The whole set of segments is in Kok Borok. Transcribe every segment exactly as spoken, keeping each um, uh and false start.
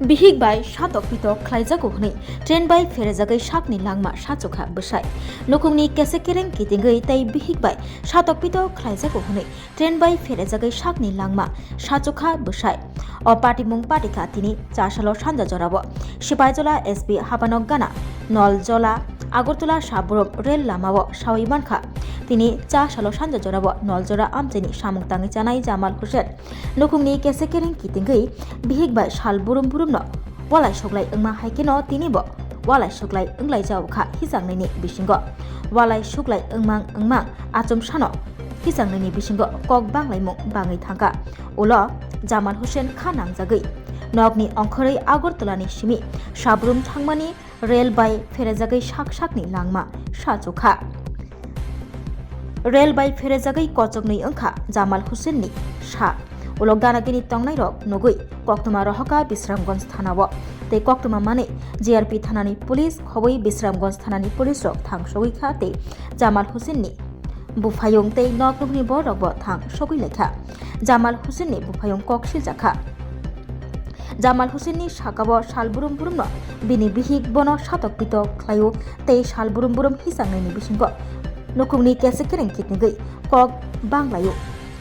Bihik bai satok pitok khlaijago hwnwi train bai pherejagwi sakni langma sachukha bwsai. Nukhungni kesek kereng kitingwi tei bihik bai satok pitok khlaijago hwnwi train bai pherejagwi sakni langma sachukha bwsai. O patimung patikha tini chasalo sanja jorao. Sipaijala S P Habanok Gana, Noljola, Agartala Sabrum rel lamao sawi mankha. Tini chasalo sanja jorao Noljora amchaini samung tangwi chanai Jamal Hussain. Nukhungni kesek kereng kitingwi bihik bai sal burum burumno walai suklai wngma hai kheno tinibo walai suklai wnglaijao kha hichangnaini bisingo. Walai suklai wngmang wngmang achomsano hichangnaini bisingo kok banglaimung bangwi thangkha. Ulo Jamal Hussain kha nangjagwi nokni ongkhorwi Agartalani simi Sabrum thangmani rel bai pherejagwi sak sakni langma sachukha. Rel bai pherejagwi kochoknwi wngkha Jamal Hussainni sa. Ulo ganagini tongnairok nugwi koktwma rohorkha Bisramganj thanao. Tei koktwma manwi G R P thanani police khobwi Bisramganj thanani police rok thang sogwi kha tei Jamal Hussainni buphayung tei nok nukhungni borok bo thang sogwi laikha. Jamal Hussainni buphayung kok siljakha. Jamal Hussainni sakao sal burum burumno bini bihik bono satok pitok khlaio tei sal burum burum hichangnaini bisingo nukhungni kesek kereng kitingwi kok banglaio.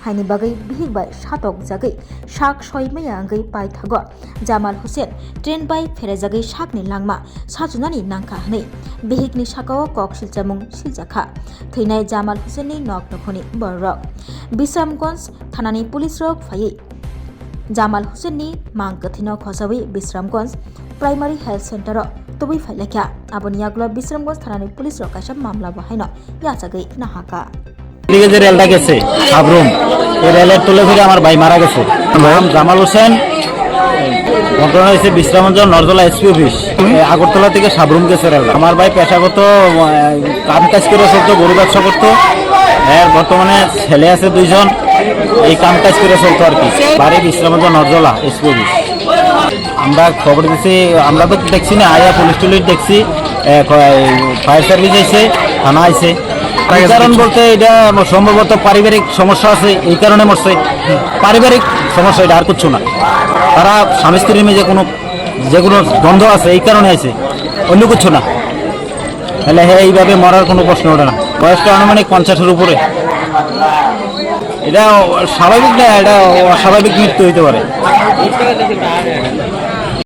Haini bagwi bihik bai satok jagwi sak soi maya wngwi paithago. Jamal Hussain train bai pherejagwi sakni langma sachunani nangkha hwnwi bihikni sakao kok silchamung siljakha. Thwinai Jamal Hussainni nok nukhungni bororok. Bisramganj thanani police rok phaiwi Jamal Hussainni mang kwthwino khojawi Bisramganj Primary Health Center o tubui phailaikha. Aboni yagulo Bisramganj thanani police rok kaisa mamla bo haino yachagwi nahaka. দিকে যে রেলটা গেছে সাবরুম, এই রেলের তলে থেকে আমার ভাই মারা গেছে। নাম জামাল হোসেন, ঘটনা হয়েছে বিশ্রামগঞ্জ নরজলা এসপি অফিস। এই আগরতলা থেকে সাবরুম গেছে রেলটা। আমার ভাই পেশাগত, আহ, কাম কাজ করে চলতো, গরু ব্যবসা করতো। এর বর্তমানে ছেলে আছে দুইজন, এই কাম কাজ করে চলতো আর কি। বাড়ি বিশ্রামগঞ্জ নরজলা এসপি অফিস। আমরা খবর দিছি, আমরা তো দেখছি না, আয়া পুলিশ টুলিশ দেখছি, এ, ক-, এই ফায়ার সার্ভিস আইছে, থানা আইছে। কি কারণ বলতে এটা সম্ভবত পারিবারিক সমস্যা আছে, এই কারণে মরছে। পারিবারিক সমস্যা, এটা আর কিচ্ছু না। তারা স্বামী স্ত্রীর মধ্যে কোনো, যে কোনো দ্বন্দ্ব আছে, এই কারণে আইছে, অন্য কিছু না। তাহলে হ্যাঁ, এইভাবে মরার কোনো প্রশ্ন ওঠে না। বয়সটা আনুমানিক পঞ্চাশের উপরে। এটা স্বাভাবিক না, এটা অস্বাভাবিক মৃত্যু হইতে পারে।